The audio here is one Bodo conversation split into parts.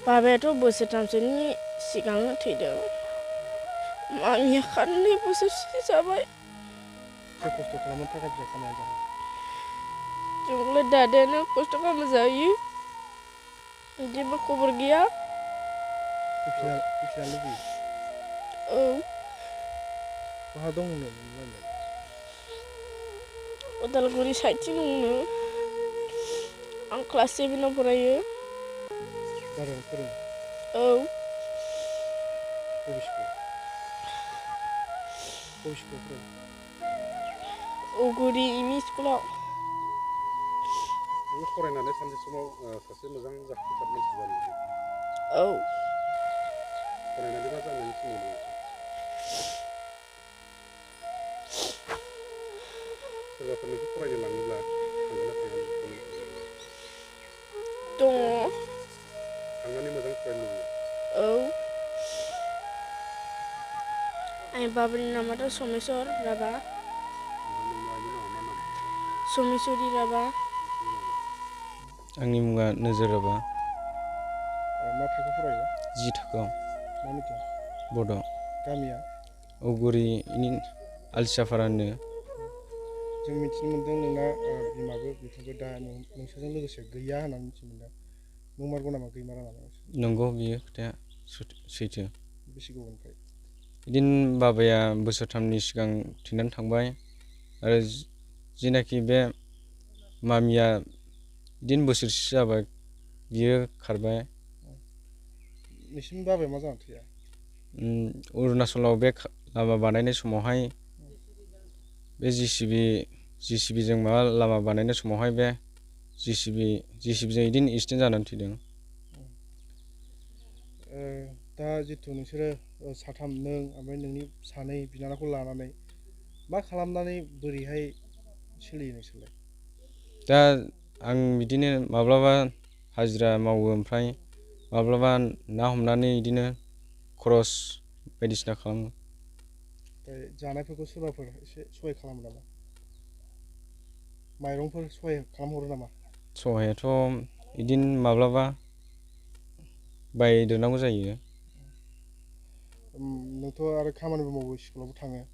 बाबायाथ' बोसोरथामसोनि सिगांनो थैदों। मामिया 2 बोसोरसो जाबाय। सोर खस्थ' खालामनो थाखा फैसा खामायना जायो? जोंलाय दादायानो खस्थ' खालामना जायो। जेबो खबर गैया। फैफिननो लुबैयो? औ। बहा दं नोंलाय? उदालगुरि साइडथिं दंनो। आं क्लास 7 आव फरायो। दादायानो फोरोङो? औ। बबे स्कुलाव? बबे स्कुलाव फरायो? औगुरि एमइ स्कुलाव। नों फरायनानै सानसे समाव सासे मोजां जाफुंसार मानसि जानो लुबैयो? औ। फरायनानै मा जानायनि सिमां दं? सोरबाफोर नोंखौ फरायनो लाङोब्ला थांगोन ना थाङा नों फोरमायनो हागोन नामा? दङ। थांनानै मोजां फरायनो लुबैयो? औ। आंनि बाबानि नामाथ' समेस्वर राभा। ओमफ्राय नोंनि आइनि नामा मा नाम? समेस्वरि राभा। नोंसिनि नामा? आंनि मुङा नोजोर राभा। मा थाखोआव फरायो? 10 थाखोआव। मा मिडियाम? बड'। गामिया? औगुरि आलसियाफारानो। जों मिथिनो मोन्दों नोंना बिमाबो बिफाबो दा नोंसोरजों लोगोसे गैया होननानै मिथिनो मोन्दों। नंमारगौ नामा गैमारा नामा? नंगौ बियो खोथाया सैथो। बेसे गोबावनिफ्राय? बिदिनो बाबाया बोसोरथामनि सिगां थैनानै थांबाय आरो जिनाखि बे मामिया बिदिनो बोसोरसे जाबाय बियो खारबाय। नोंसिनि बाबाया मा जानानै थैया? अरुणाचलाव बे लामा बानायनाय समावहाय बे जिसिबिजों माबा लामा बानायनाय समावहाय बे जिसिबिजों बिदिनो एक्सिडेन्ट जानानै थैदों। दा जिथु नोंसोरो साथाम नों ओमफ्राय नोंनि सानै बिनानावखौ लानानै मा खालामनानै बोरैहाय सोलियो नोंसोरलाय? दा आं बिदिनो माब्लाबा हाजिरा मावो ओमफ्राय माब्लाबा ना हमनानै बिदिनो खरस बायदिसिना खालामो। ओमफ्राय जानायफोरखौ सोरबाफोर एसे सहाय खालामो नामा? माइरंफोर सहाय खालामहरो नामा? सहायाथ' बिदिनो माब्लाबा बायदेरनांगौ जायो। नोंथ' आरो खामानिबो मावो स्कुलावबो थाङो।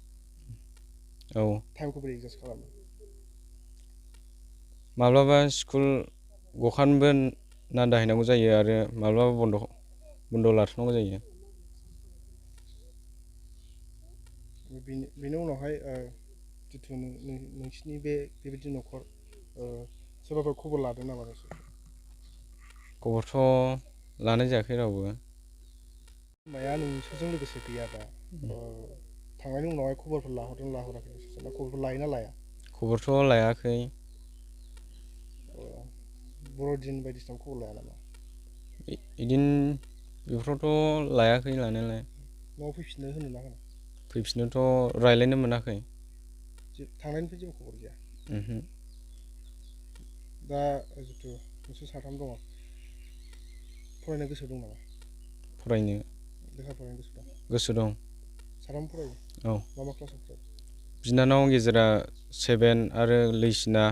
औ। टाइमखौ बोरै एडजास्ट खालामो? माब्लाबा स्कुल गखानबो नांदाहैनांगौ जायो आरो माब्लाबा बन्द' लाथ'नांगौ जायो। बेनि उनावहाय जिथु नोंसिनि बेबायदि न'खर सोरबाफोर खबर लादों नामा नोंसोर? खबरथ' लानाय जायाखै रावबो। बिमाया नोंसोरजों लोगोसे गैया दा थांनायनि उनावहाय खबरफोर लाहरदों लाहराखै नोंसोरना खबरफोर लायोना लाया? खबरथ' लायाखै। बर'दिन बायदिसिना खबर लाया नामा? बिदिनो बेफोरावथ' लायाखै लानायालाय। न'आव फैफिननो होनो ना होना? फैफिननोथ' रायज्लायनो मोनाखै। थांनायनिफ्राय जेबो खबर गैया? दा जिथु नोंसोर साथाम दङ फरायनो गोसो दं नामा? फरायनो लेखा फरायनो गोसो दं? गोसो दं। साथाम फरायो? औ। मा मा क्लासाव फरायो? बिनानाव गेजेरा 7 आरो लैसिना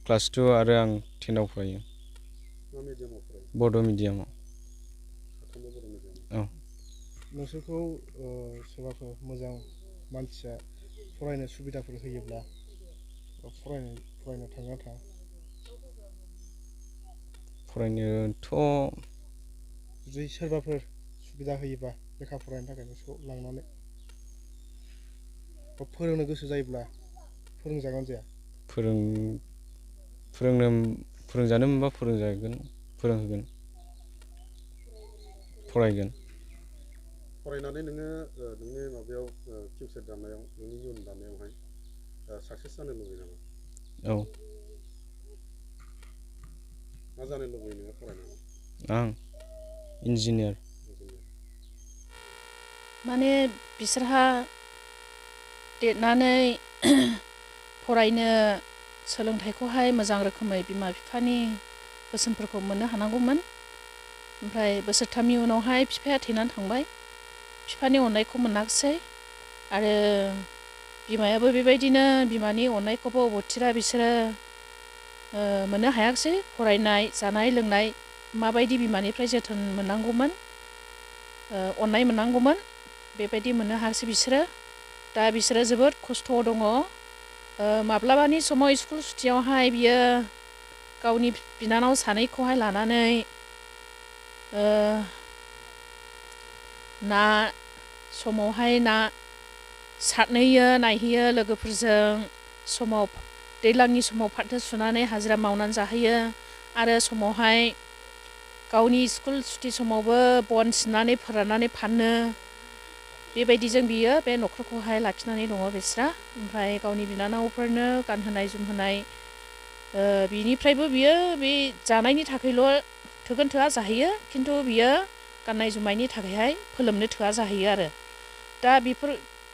क्लास 2 आरो आं 10 आव फरायो। मा मिडियामाव फरायो? बड' मिडियामाव। साथामबो बर' मिडियामाव? औ। नोंसोरखौ सोरबाफोर मोजां मानसिया फरायनो सुबिदाफोर होयोब्ला फरायनो थांगोन ना थाङा? फरायनोथ' जुदि सोरबाफोर सुबिदा होयोबा लेखा फरायनो थाखाय नोंसोरखौ लांनानै फोरोंनो गोसो जायोब्ला फोरोंजागोन जाया? फोरोंजानो मोनबा फोरोंजागोन, फोरोंहोगोन, फरायगोन। फरायनानै नोङो नोंनि माबायाव फिउचार दानायाव नोंनि इयुन दानायावहाय साक्सेस जानो लुबैयो नामा? औ। मा जानो लुबैयो नोङो फरायनानै? आं इन्जिनियार। माने बिसोरहा देरनानै फरायनो सोलोंथाइखौहाय मोजां रोखोमै बिमा बिफानि बोसोनफोरखौ मोननो हानांगौमोन। ओमफ्राय बोसोरथामनि उनावहाय बिफाया थैनानै थांबाय। बिफानि अननायखौ मोनाखिसै आरो बिमायाबो बेबायदिनो बिमानि अननायखौबो अबथिरा बिसोरो मोननो हायाखिसै। फरायनाय जानाय लोंनाय माबायदि बिमानिफ्राय जोथोन मोननांगौमोन अननाय मोननांगौमोन बेबायदि मोननो हायासै बिसोरो दा बिसोरो जोबोद खस्थ'आव दङ माब्लाबानि समाव स्कुल सुटियावहाय बियो गावनि बिनानाव सानैखौहाय लानानै ना समावहाय ना सारहैयो नायहैयो लोगोफोरजों समाव दैज्लांनि समाव फाथो सुनानै हाजिरा मावनानै जाहैयो आरो समावहाय गावनि स्कुल सुटि समावबो बन सिननानै फोराननानै फानो बेबायदिजों बियो बे न'खरखौहाय लाखिनानै दङ बिस्रा ओमफ्राय गावनि बिनानावफोरनो गानहोनाय जोमहोनाय बिनिफ्रायबो बियो बे जानायनि थाखायल' थोगोन थोआ जाहैयो खिन्थु बियो गाननाय जोमनायनि थाखायहाय फोलोमनो थोआ जाहैयो आरो दा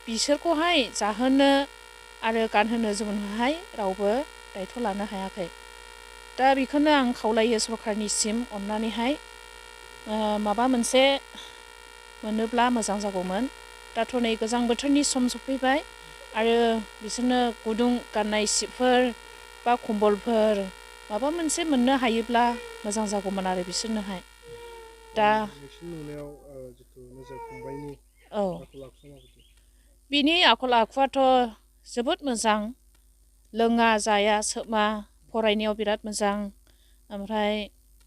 बिसोरखौहाय जाहोनो आरो गानहोनो जोमहोनोहाय रावबो दायथ' लानो हायाखै दा बेखौनो आं खावलायो सरकारनिसिम अननानैहाय माबा मोनसे मोनोब्ला मोजां जागौमोन दाथ' नै गोजां बोथोरनि सम सफैबाय आरो बिसोरनो गुदुं गाननाय सिफोर बा कम्बलफोर माबा मोनसे मोननो हायोब्ला मोजां जागौमोन आरो बिसोरनोहाय दा नोंसिनि नुनायाव जिथु नोजोर फंबायनि औ आखल आखुआ माबायदि बिनि आखल आखुआथ' जोबोद मोजां लोङा जाया सोबा फरायनायाव बिराद मोजां ओमफ्राय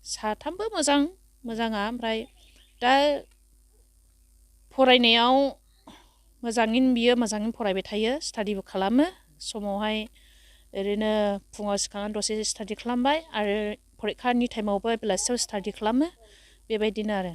साथामबो मोजाङा ओमफ्राय दा फरायनायाव बियो मोजाङैनो फरायबाय थायो स्टाडिबो खालामो समावहाय ओरैनो फुङाव सिखारनानै दसे स्टाडि खालामबाय आरो फरिखानि टाइमावबो बेलासियाव स्टाडि खालामो बेबायदिनो आरो